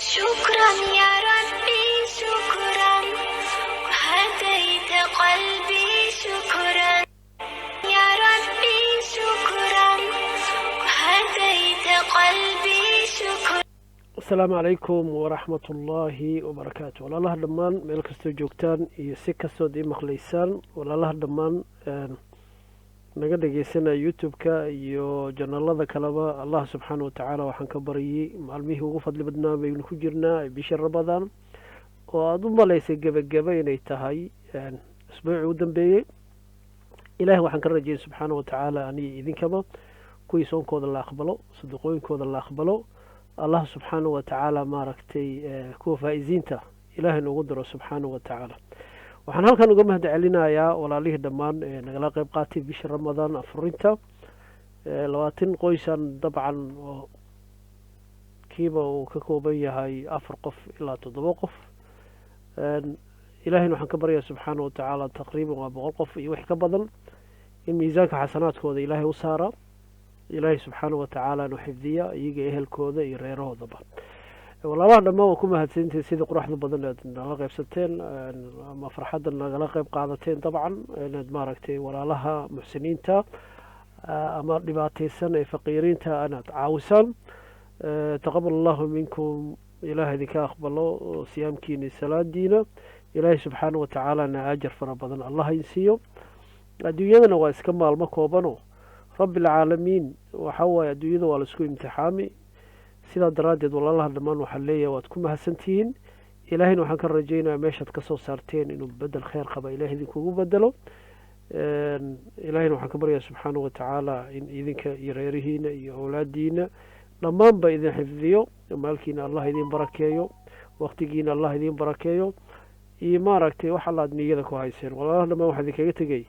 شكرا يا ربي شكرا، هديت قلبي، شكرا يا ربي شكرا، هديت قلبي، شكرا. Asalaamu calaykum waraxmat ullaahi wabarakaatu. Walaalaha dhammaan, meel kastoo joogtaan iyo si kastood ii maqlaysaan, walaalaha dhammaan naga dhegeysanaya YouTube-ka iyo janalada kaleba, Allah subxaana watacaala waxaan ka baryay, maalmihii ugu fadli badnaa baynu ku jirnaa, bisha Ramadaan oo aada u malaysay gebageba inay tahay isbuucii u dambeeyey. Ilahi waxaan ka rajayay subxaana watacaala aniga idinkaba kuwii soonkooda la aqbalo, sadaqooyinkooda la aqbalo, Allah subxaana wa tacaala maaragtay kuwa faa'iziinta Ilaahay noogu daro subxaana wa tacaala. Waxaan halkan uga mahad celinayaa walaalihii dhammaan nagala qeyb qaatay bisha Ramadaan afurinta 20 qoysan, dabcan oo kiiba uu ka kooban yahay afar qof ilaa toddoba qof. Ilahayna waxaan ka baryaa subxaana wa tacaala, taqriiban waa 100 qof iyo wix ka badan, in miisaanka xasanaadkooda Ilaahay u saara, Ilaahay subxaana wa tacaala nu xifdiya iyaga, ehelkooda iyo reerahoodaba. Walaalaha dhammaan waa ku mahadsantahay sidii quruxda badan aad nala qaybsateen ama farxadda nagala qayb qaadateen, dabcan inaad maaragtay walaalaha muxsiniinta ama dhibaateysan ee faqiiriinta inaad caawisaan. Taqabal Allahu minkum, Ilaah idinka aqbalo siyaamkiina iyo salaadiina. Ilaahay subxaana wa tacaalana ajar fara badan Allah idin siiyo. Adduunyadana waa iska maalmo koobano, Rabbilcaalamiin waxa waaye adduunyada waa laisku imtixaami. Sidaa daraaddeed walaalaha dhammaan waxaan leeyahay waad ku mahadsantihiin. Ilaahayna waxaan ka rajaynayaa meeshaad kasoo saarteen inuu bedel kheyr qaba Ilahay idinkugu bedelo. Ilaahayna waxaan ka baryaa subxaana wa tacaala in idinka iyo reerihiina iyo awlaadiina dhammaanba idin xifdiyo, maalkiina Allah idin barakeeyo, waktigiina Allah idin barakeeyo, iyo maaragtay wax alla aad niyada ku hayseen. Walaalaha dhammaan waxaa idinkaga tegay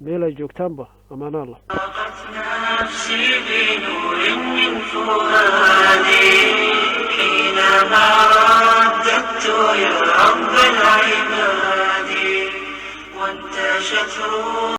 meel ay joogtaanba amaana Allah. نفسي بنور من فؤادي حينما